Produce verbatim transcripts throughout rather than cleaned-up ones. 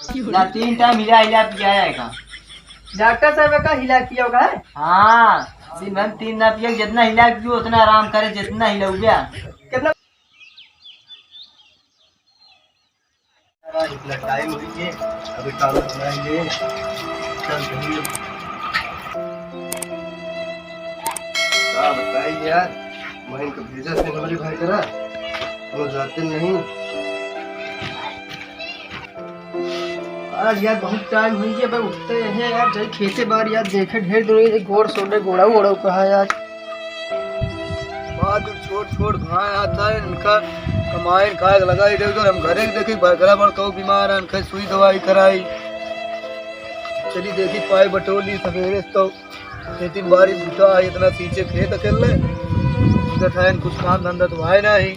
ना, तीन टाइम हिला हिला पिया है का? डॉक्टर साहब का हिला पिया होगा है? हाँ, दिन भर तीन ना पिया, जितना हिला पियो उतना आराम करे, जितना हिलौबे। कितना? इतना टाइम हो गया, अभी काम नहीं है। चल, चलिए। का बताई यार, बहन को भेजा से हमारे भाई करा, वो जाते नहीं। आज यार बहुत टाइम हो गया, भाई उठते हैं यार, जाई खेते बार यार, देखे ढेर दिन हो गए, गोड़ सोड़े, गोड़ा वोड़ा कहा यार। बात छोट छोट घाय आता है इनका, कमाई खाए लगा इधर उधर। हम घरे के देखी, बकरा बड़ कऊ बीमार है, इनका सुई दवाई कराई। चली देखी पाई बटोली सवेरे तो खेती बाड़ी बुता है, इतना सींचे खेत अकेले। इधर था कुछ काम धंधा तो है नहीं।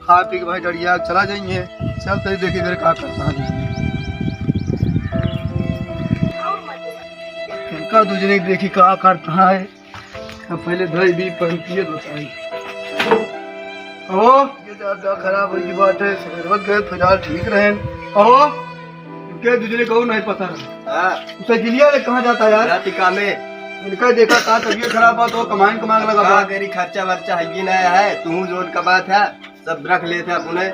खा पी के भाई डरिया चला जाएंगे। चल तई देखी घर का करता है। इनका दूसरे देखी का करता है। अब पहले धोई भी पहन पिए बताई। अहो, ये ज्यादा खराब होई की बात है, सवेरे गए फिलहाल ठीक रहे। अहो, इनके दूसरे को नहीं पता रहा। हाँ। उसे गिलिया ले कहाँ जाता यार? रात ही काम है। इनका देखा का तबीयत खराब बा तो कमाइन कमाए लगा का बा। करी, खर्चा वर्चा है ये नया है, तू जोन का बात है। सब रख लेते अपने।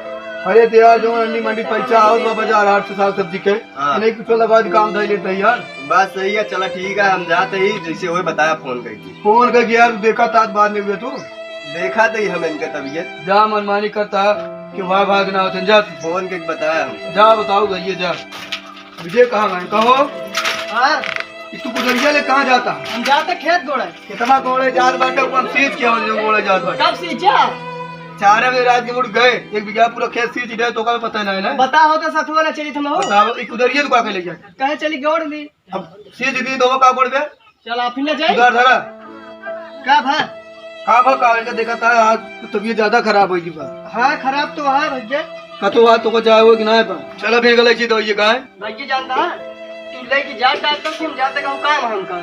अरे तो यार, जो अंडी मंडी पैसा आओ तो बाजार आठ सौ साग सब्जी के। हाँ। नहीं कुछ लगा काम धर लेते हैं यार। बात सही है, चला ठीक है, हम जाते ही जैसे होए बताया फोन करके। फोन करके यार, देखा तात बाद में हुए तू। देखा तो ही हम इनका तबीयत। जा मनमानी करता कि वाह भाग ना होते, जा तू। फोन करके बताया हम। जा बताओ भैया, जा। विजय कहाँ गए? कहो। हाँ। कि तू गुजरिया ले कहाँ जाता? हम जाते खेत गोड़े। कितना गोड़े जात बाटे, ऊपर हम सींच के आवल जो गोड़े जात बाटे। कब सींचा? चार बजे रात के उठ गए, एक बीघा पूरा खेत सींच गए, तो का पता नहीं ना। बता हो तो सतुआ ना चली थमा हो। बताओ, ई गुजरिया तू का के ले जाए? कहे चली गोड़ ली। अब सींच दी तो वो का गोड़ बे? चल, आप ही ले जाए। उधार धरा। का भा? का भा, का इनका देखा था, आज तो तबीयत ज्यादा खराब होई बा। हाँ, खराब तो है भैया। का तो आज तो को जाए हो कि ना बा? चला फिर गले की दवाई का है? भैया जानता है, तू लेके जा डॉक्टर से, हम जाते कहूँ काम है हमका।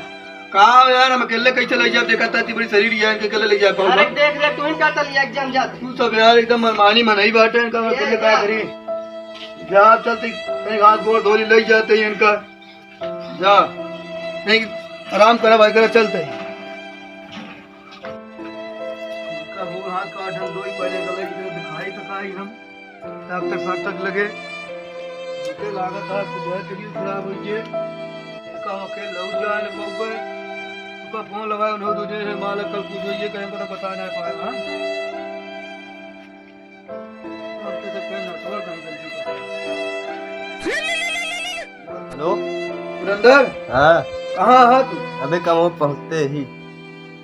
काम यार, हम अकेले कैसे ले जाए? देखा था, इतनी बड़ी शरीर है, इनके अकेले ले जाए पाऊँ अरे बा? देख ले, तू ही का चल, एक जन जाते। तू सब यार एकदम मनमानी में नहीं बाटे, इनका हम ये अकेले क्या क्या? करी? जा चलते, कहीं हाथ गोड़ धोली ले जाते हैं इनका। जा, नहीं, आराम करा भाई, करा, चलते हैं। इनका गोड़ हाथ का ढंग दो ही पहले गले की तरह दिखाई तो का ही हम डॉक्टर साहब तक लगे। मुझे लागत है कुछ है तबीयत खराब हुई है। का हो के लौट जाए न पौबे। उनका फोन लगाए, उन्हें दो दिन से मालक कल कुछ हुई है, कहीं को तो बता ना पाए, हाँ? हेलो। सुरेंद्र। हाँ। कहाँ है तू? अबे कमो पहुँचते ही।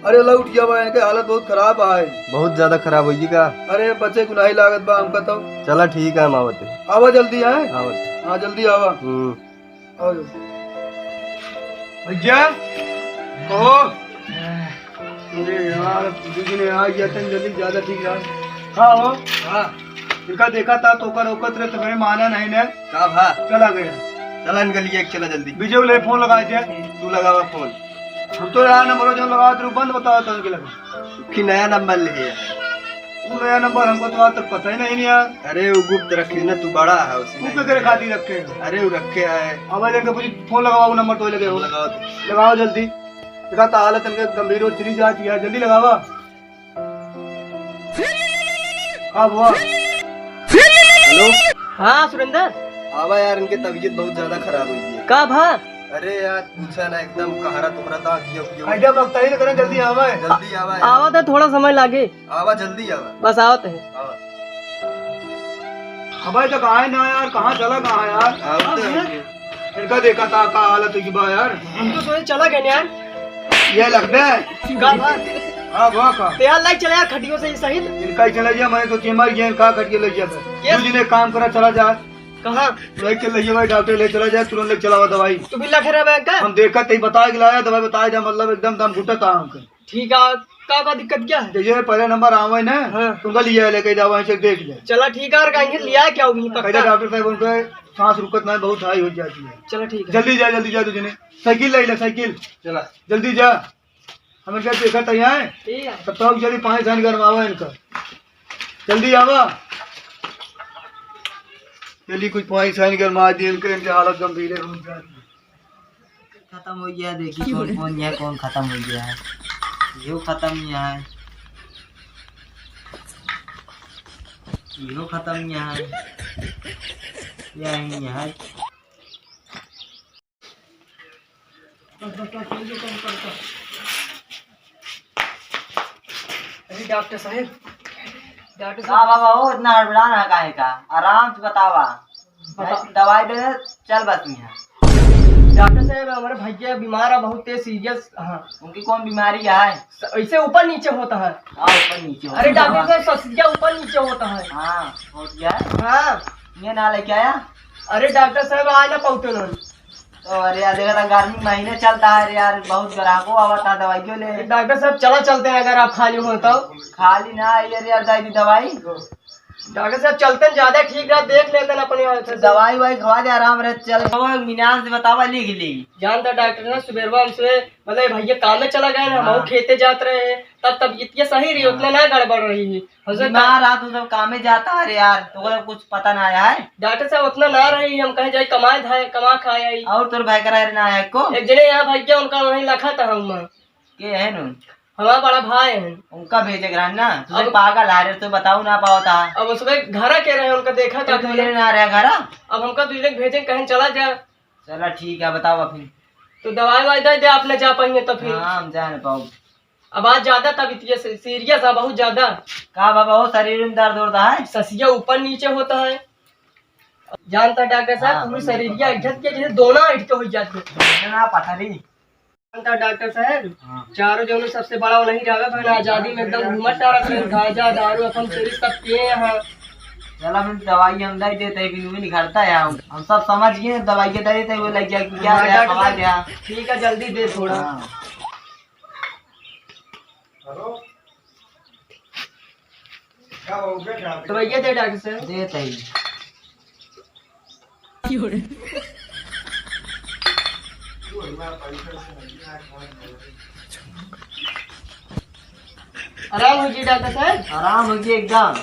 अरे लौट गया बा, इनके हालत बहुत खराब है। बहुत ज्यादा खराब होई का? अरे बच्चे को नहीं लागत बा हमका तो। चला ठीक है, हम आवत है। आवा जल्दी है। आवत। हाँ जल्दी आवा। हम्म। और भैया, कहो। अरे यार, दीदी ने आ गया, तन जल्दी ज्यादा ठीक रहा। हाँ हो। हाँ। इनका देखा था तो कर औकत रहे, तुम्हें माना नहीं ने। का भा? चला गया। चला इनका लिए, चला जल्दी। विजय ले फोन लगा दे। तू लगावा फोन। हम तो यार नंबर जो लगा, तू बंद बताओ तो इनके लगा। कि नया नंबर ले है। तू नया नंबर हमको तो आज तक पता ही नहीं, नहीं यार। अरे वो गुप्त रखे ना, तू बड़ा है उसी तू में। के करे खातिर रखे हैं? अरे वो रखे है। अब इनके पूछ, फोन लगाओ, नंबर तो लगे हो। लगाओ तो। लगाओ जल्दी। देखा तो हालत इनके गंभीर हो चली जाती है, जल्दी लगावा। का हुआ? हेलो। हाँ सुरेंद्र। आवा यार, इनके तबीयत बहुत ज्यादा खराब हुई है। का भा? अरे यार पूछा ना, एकदम कहरा तुम्हारा दांत किया हुआ। आइडिया वक्त ही ना करें, जल्दी आवा है। जल्दी आवा है। आवा तो थोड़ा समय लागे। आवा, जल्दी आवा। बस आवत है। आवा। अबे तो कहाँ है ना यार, कहाँ चला, कहाँ है यार? आवत है। इनका देखा था का हालत हुई बा यार। हम तो सोचे चला गए यार। ये लगबे। का भा? हाँ, वाह का। तो यार लाइक चला यार खटियों से ही सही। इनका ही चला गया, मैं तो चेमर गया, इनका खटिया ले गया था। ये तू जिन्हें काम करा चला जा। कहाँ? लेके ले गया भाई, डॉक्टर ले चला जा, तुरंत ले चलावा दवाई। तू भी लखे रहे बैंक का? हम देखा तई बता के लाया, दवाई बताया जा, मतलब एकदम दम घुटत था हमके। ठीक है, का, का दिक्कत क्या है? जैसे पहले नंबर आवे ना, हाँ। तुमका लिया लेके जावा, इसे देख ले। चला ठीक है, और कहीं लिया क्या होगी पक्का? कहता डॉक्टर साहब उनका सांस रुकत ना, बहुत हाई हो जाती है। चला ठीक है। जल्दी जा, जल्दी जा, तुझे साइकिल ले ले, साइकिल। चला। जल्दी जा। हम इनका देखा था यहाँ। ठीक है। तब तो जल्दी पानी धान गरमावा इनका। जल्दी आवा। चली कुछ पानी सानी गरमा दिए, इनके, इनके हालत गंभीर है, रुक जाती। खतम होइ गया, देखी कौन कौन यहाँ, कौन खतम होइ गया है। यो खतम यहाँ है, यो खतम यहाँ है, यही यहाँ है। अरे डॉक्टर साहब, डॉक्टर का साहब। बाबा, वो इतना हड़बड़ाना काहे का? आराम से बतावा। बता- दवाई दे, चल बस यहाँ। डॉक्टर साहब, हमारे भैया बीमार है, बहुत तेज सीरियस। हाँ। उनकी कौन बीमारी है? ऐसे ऊपर नीचे होता है। हाँ, ऊपर नीचे होता है। अरे डॉक्टर साहब, ससिया ऊपर नीचे होता है। हाँ, हो गया। हाँ। ये ना लेके आया? अरे डॉक्टर साहब, आ ना पाते ना। तो अरे यार, देखा था, गर्मी महीने चलता है रे यार, बहुत ग्राहकों आवता है दवाइयों ले। डॉक्टर साहब, चला चलते हैं, अगर आप खाली हो तो। खाली ना आई, अरे यार, दे दी दवाई। डॉक्टर साहब, चलते हैं, ज्यादा ठीक रहा, देख लेते हैं अपने यहाँ से। दवाई वाई खवा दे, आराम रहे, चल। वो मीनान से बतावा, लिख ली। जानता डॉक्टर साहब, सुबेरवा हमसे, मतलब, भैया काम में चला गए ना, हम हाँ। खेते जात रहे हैं, तब तबीयत ये सही रही, हाँ। उतना ना गड़बड़ रही है। हमसे बीमार रहा तू, सब कामे जाता है रे यार, तो ओकरा कुछ पता ना आया है। डॉक्टर साहब, उतना ना रही, हम कहे जाए कमाए धाए, कमा खाए आई। और तोर भाई करा रे ना आया को? एक जने यहाँ भाग गया, उनका वहीं लखा था हम। के है नु? हमारा बड़ा भाई है। उनका भेजे के रहा ना, तू अब पागल आ रे, तू बताऊ ना पावता। अब उसके घर के रहे, उनका देखा तो था तू हमने। ना रहे घर? अब हमका दूसरे के भेजे, कहें चला जा। चला ठीक है, बताओ फिर। तो दवाई वाई दे दे, आप न जा पाएंगे तो फिर। हाँ, हम जा ना पाओ। अब आज ज्यादा तबीयत ये सी-, सीरियस है, बहुत ज्यादा। का बाबा हो, शरीर में दर्द होता है? ससिया ऊपर नीचे होता है। जानता डॉक्टर साहब, हाँ, पूरी शरीर की अड्डत के जैसे दोनों अड्डत हो जाते हैं। ना पथरी। जानता डॉक्टर साहब, हाँ। चारों जौन सबसे बड़ा वही रहा है, आजादी में एकदम घूमत टहरत रहे, गांजा, दारू, अफीम, चोरी सब पिए हैं। चला, हम दवाई हम दे देते हैं, फिर वो निकलता है, हम, हम सब समझ गए, दवाई के दे देते हैं, वो लग गया कि क्या हाँ, गया, डॉक्टर खवा साहब, गया। ठीक है, जल्दी दे थोड़ा। हाँ। हेलो? दवाइया दे डॉक्टर साहब। देत ही। आराम हो गई डॉक्टर साहब? आराम हो गई एकदम।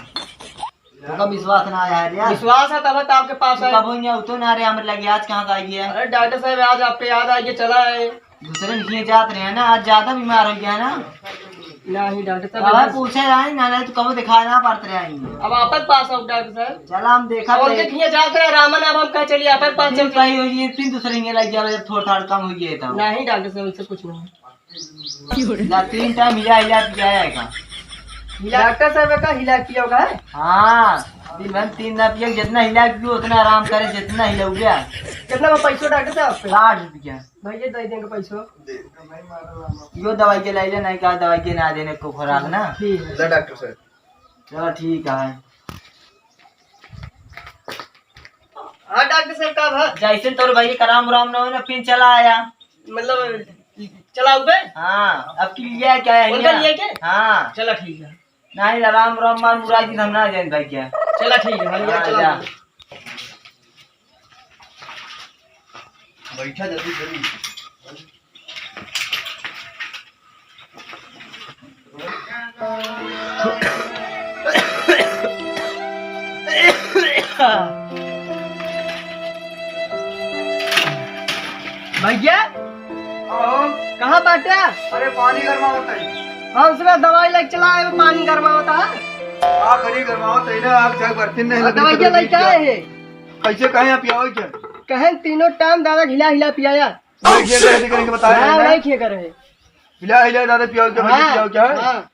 ओका विश्वास ना आया है यार। विश्वास है तब तो आपके पास तू आए। कब हो यहाँ उतो ना रे, हमरे लगे आज कहाँ से आई है? अरे डॉक्टर साहब, आज आपके याद आ गया, चला है। दूसरे में किए जात रहे हैं ना, आज ज्यादा बीमार हो गया ना। नहीं डॉक्टर साहब, अब बस पूछे रहे ना, नहीं तो कब दिखा ना पड़ते रहे। अब आपके पास आओ डॉक्टर साहब। चला हम देखा अब उनके थे। किए जात रहे रामन, अब हम कह चलिए आपके पास फिर चलते। सही हो गई, फिर दूसरे में लग गया, जब थोड़ा थोड़ा कम हो गया तो। नहीं डॉक्टर साहब, उनसे कुछ नहीं। ना, तीन टाइम हिला हिला पिया है का? हिला, डॉक्टर साहब का हिला पिया होगा है? हाँ, दिन भर तीन ना पिया, जितना हिला पियो उतना आराम करे, जितना हिला गया। कितना बा पैसो डॉक्टर साहब पे? साठ रुपया। भैया दे देंगे पैसो। यो दवाई के लाइले नहीं का, दवाई के ना देने को खुराक ना। ठीक है। ले डॉक्टर साहब। चलो ठीक है। हाँ डॉक्टर साहब, का भा? जैसे तोर भाई का राम राम ना हो ना, फिर चला आया। मतलब चलाऊ बे? हाँ, अब की लिया क्या है उनका यहाँ? लिया क्या? हाँ। चला ठीक है। नहीं, राम राम मान मुरारी हम ना जाए भाई क्या। चला ठीक है, हम हाँ, चला जा। बैठा जल्दी जल्दी। भैया, आओ। कहाँ बाटे? अरे, पानी गरमावत है। हाँ, उसमें दवाई लेके चला है, पानी गरमावत है। का करी, गरमावत है ना, आप जग बर्तन नहीं और लगने दवाई के लेके आए हैं। कैसे कहे आप पियाओ क्या? कहें तीनों टाइम दादा हिला हिला पियाया। नहीं किया करे, करके बताया है हाँ, ना? नहीं किया करे। हिला हिला दादा पियाओ क्या, हाँ, पियाओ क्या है? हाँ।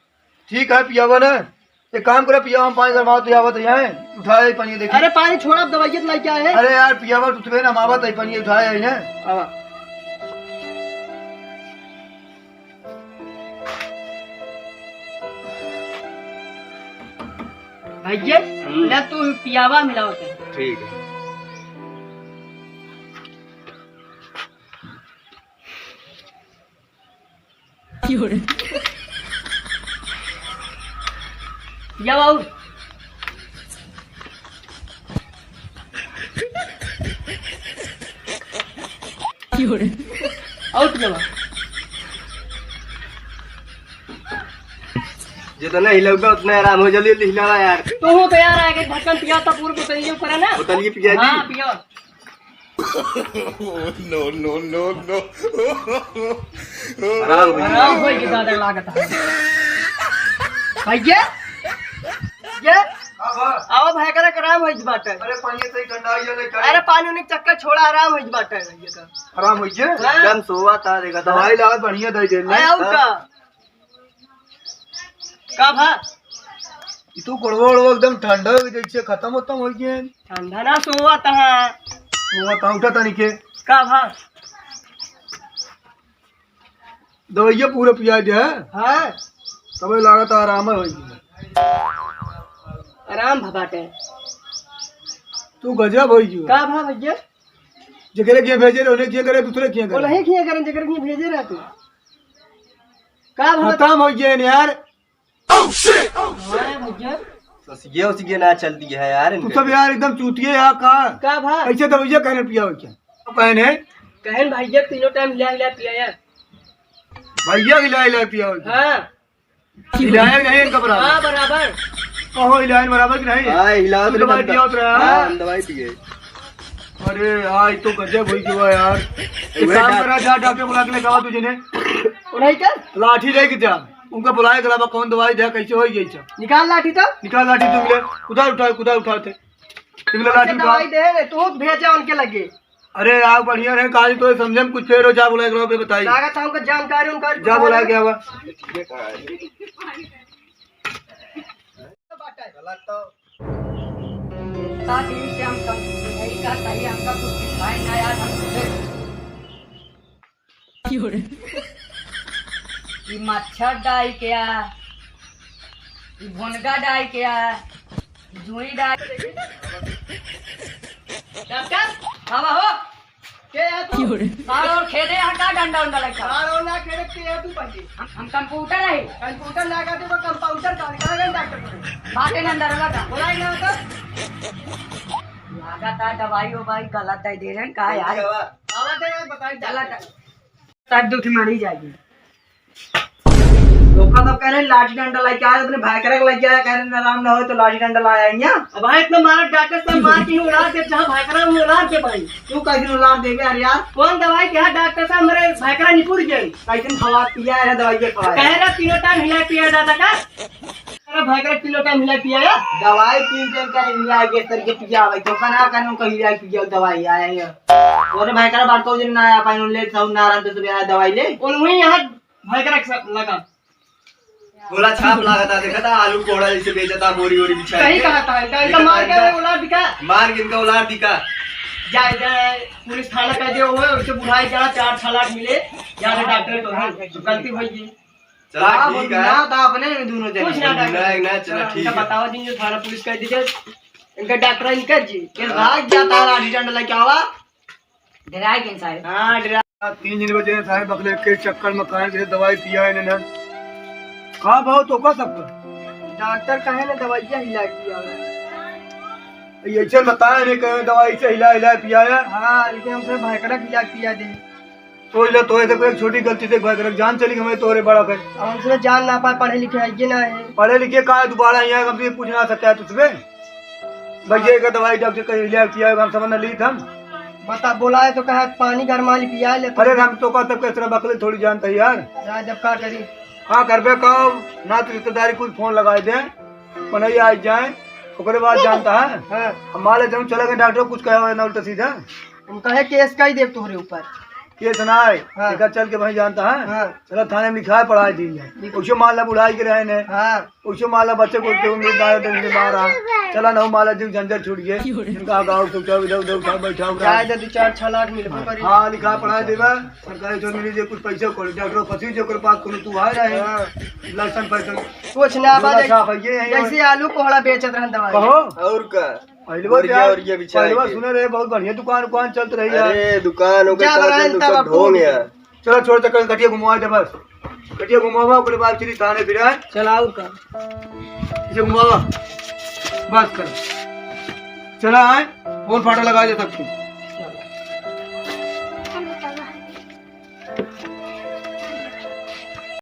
ठीक है, पियावा ना। एक काम करो, पियावा, हम पानी गरमाओ, तो आवत है, उठाए पानी देखी। अरे पानी छोड़ा, अब दवाई तो लेके आए हैं। अरे यार, पियावा, तू सुबह ना, हम आवत है, पानी उठाए है ना। आवा। भैया, हम्म। ले तू पियावा मिलाओ ते। ठीक है। या बाबू। आउट गवा। जितना हिलौबे उतना आराम हो, जल्दी जल्दी हिलावा यार। तू तो यार आगे ढक्कन पिया था, पूरे बोतलिए ऊपर है ना। बोतलिए पिया दी। हाँ, पिया। No, no, no, no। आराम हो गया। आराम होई के दादा लागत है। भैया, ये? हाँ, बा। आवा भाई, करे आराम होई बाटे। अरे, पानी से ही ठंडा हो जाए, अरे, पानी उनी के चक्कर छोड़ा, आराम होई बाटे भैया का। आराम होई गया? हाँ। एकदम सोवा था, देखा था। दवाई लावा, बढ़िया दे दे। अरे, आऊ का? का भा? ई तो गोड़वा ओड़वा एकदम ठंडा हो गई, जैसे खत्म होतम हो गए। ठंडा ना, सोवा तहा। सोवा तहा, उठा तनी के। का भा? दवाइया पूरा पिया दे, हैं? हाँ। तबे लागत आराम हो गई। आराम भा बाटे। तू गजब हो गई। का भा भैया? जेकरे के भेजे रहे, उन्हें किया करे, दूसरे किया करे। उन्हें किया करे, जेकरे के भेजे रहे तू। का भा? खत्म हो गए यार। हाँ भैया। ससिए उसिए ना चलती है यार तू इनके। सब यार एकदम चूतिए यार का। का भा? कैसे दवाइया कहने पिया हो क्या? अब कहने? कहन भैया तीनों टाइम हिला हिला पिया यार। भैया हिला हिला पिया हो क्या? हाँ। हिलाया नहीं इनका बराबर? हाँ, बराबर। कहो हिलाया बराबर कि नहीं? हाँ, हिलावत तू रहे दवाई बंदा। दिया होत रहा। हाँ, हम दवाई पिए। अरे, आज तो गजब होई गवा यार। एक उहे काम डा- करा, जा डॉक्टर बुला के लेके आवा तुझे ने। उन्हें क्या? लाठी लेके जा। उनका बुलाए के अलावा कौन दवाई दे, कैसे होई गई सब? निकाल लाठी तो। निकाल लाठी तुम ले। उधर उठा, उधर उठाते। तुम ले लाठी उठा। दवाई दे, तू भेजा उनके लगे। अरे यार, बढ़िया रहे, काल तो समझे हम कुछ फेर हो, जा बुलाए के अलावा बताई। लागत है हमको जानकारी उनका जा बुलाए के आवा। गलत तो। इतना दिन से हम कम नहीं करता ही, हमका कुछ सिखाए ना यार, हम तुझे। क्यों रे? ई मच्छर डाई क्या? ई भोनगा डाई क्या? जुई डाई। डॉक्टर? हाँ, बाबू। के है तू? क्यों रे? सार और खेदे यहाँ का डंडा उंडा लगा? सार और ना खेदे के है तू पहले? हम, हम कंप्यूटर है। कंप्यूटर ना करते तो कंपाउंडर का, कहाँ गए डॉक्टर को? बाटे ना अंदर लगा। बोला ही ना तो। लागत है दवाई ववाई गलत दे दे रहे हैं, का यार? आवा दे यार, बताई चला डॉक्टर। ता-, तब दुख मारी जाएगी। धोखा सब कह रहे हैं, लाठी डंडा लेके आए, अपने भाई करा के लेके आया, कह रहे हैं, आराम ना हो तो लाठी डंडा लाया है यहाँ। अब भाई इतना मारा डॉक्टर साहब, मार के ही उलार के, जहाँ भाई करा वो उलार के भाई। तू कैसे उलार देबे यार, यार? कौन दवाई के है डॉक्टर साहब, हमारे भाई करा निपुर गए। कैसे खवा पिया है दवाई के खवा? कह रहा तीनों टाइम हिला पिया जाता का? अरे भाई करा तीनों टाइम हिला पिया है। दवाई तीन टाइम का हिला के सर के पिया भाई, धोखा ना करने को हिला पिया दवाई आया है। और भाई करा बात को दिन ना आया, पानी ले, सब ना आराम से सुबह आया दवाई ले। और वहीं यहाँ भाई करा लगा। बोला छाप लागता, देखा था आलू कोहड़ा जैसे बेचता, बोरी वोरी बिछा सही के। कहा था, इनका, इनका देखा मार था के इनका, उलार दिखा। मार के इनका उलार दिखा। जाए, जाए, पुलिस थाना कह दे, वो उससे बुढ़ाई करा, चार छह लाख मिले, यहाँ से डॉक्टर को, हाँ, गलती हुई है। चला, हाँ, ठीक है। ना था अपने में दोनों जने। कुछ ना था। ना, ना, चला, हाँ, ठीक इनका है। बताओ जी, जो थाना पुलिस कह दीजिए, इनका डॉक्टर इनका जी, ये हाँ। भाग गया था, लाठी डंडा लेके आवा। डराए के साहब? हाँ, डरा। तीन दिन बजे साहब बकले के चक्कर में काहे के दवाई पिया है इन्हें। का भाव तो का सबका? डॉक्टर कहे ना दवाइया हिला के पिया है। ये ऐसे बताया नहीं कहे दवाई से हिला हिला पिया है। हाँ, लेकिन हमसे भयंकर हिला के पिया दे। तो ले तो ऐसे कोई छोटी गलती से भयंकर जान चली हमें तोरे बड़ा कर। अब हमसे जान ना पाए, पढ़े लिखे है ये ना है। पढ़े लिखे का है, दोबारा यहाँ हमसे पूछ ना सकता है तुझसे। भैया का दवाई डॉक्टर कहीं ले पिया, हम समझ न ली हम। बता, बोला है तो कहा पानी गरमा ली पिया ले। अरे हम तो का तब कैसे बकले थोड़ी जानता है यार। जा जब का करी। हाँ, घर पे कहो, ना तो रिश्तेदारी कुल फोन लगाए दे, मनई आ जाए, ओकरे बाद जानता है। हाँ। हम माले जब चले गए डॉक्टर कुछ कहे हुए ना उल्टा सीधा। हम कहे केस का ही देख तोहरे ऊपर। केस ना है, हाँ। एका चल के वहीं जानता है। हाँ। चला थाने में लिखाए पढ़ाए दी है। लिख- उसे माला बुढ़ाई के रहे ने। हाँ। उसे माला बच्चे को तो उम्मीद ना है तो उनके बाहर आ। चला ना माला जी झंझट छूट गए। इनका गाँव से उठा, इधर उधर उठा, बैठा उठा। जाए दे, दो चार छह लाख मिलबो करी। हाँ, लिखा पढ़ाए देबा। सरकारी जो मिली जे कुछ पैसे को डॉक्टर फंसी जे ओकर पास कोनो तू आ रहे। हाँ। लसन पैसन। कुछ ना बोला बात है। साफ है, ये है। जैसे आलू कोहड़ा बेचत रहन दवाई। कहो। और का? पहले और बात क्या, यार, और ये बिछा पहले बात के। सुने रहे, बहुत बढ़िया दुकान, उकान चलत रही यार। अरे, दुकान हो गया, जा बरान सब तब ढोंग यार। चलो, छोड़, तक कटिया घुमवा दे बस। कटिया घुमावा, ओकरे बाद चली थाने फिर, आए? चला, और का? इसे घुमावा। बस कर। चला, आए? फोन फाटा लगा दे सबको।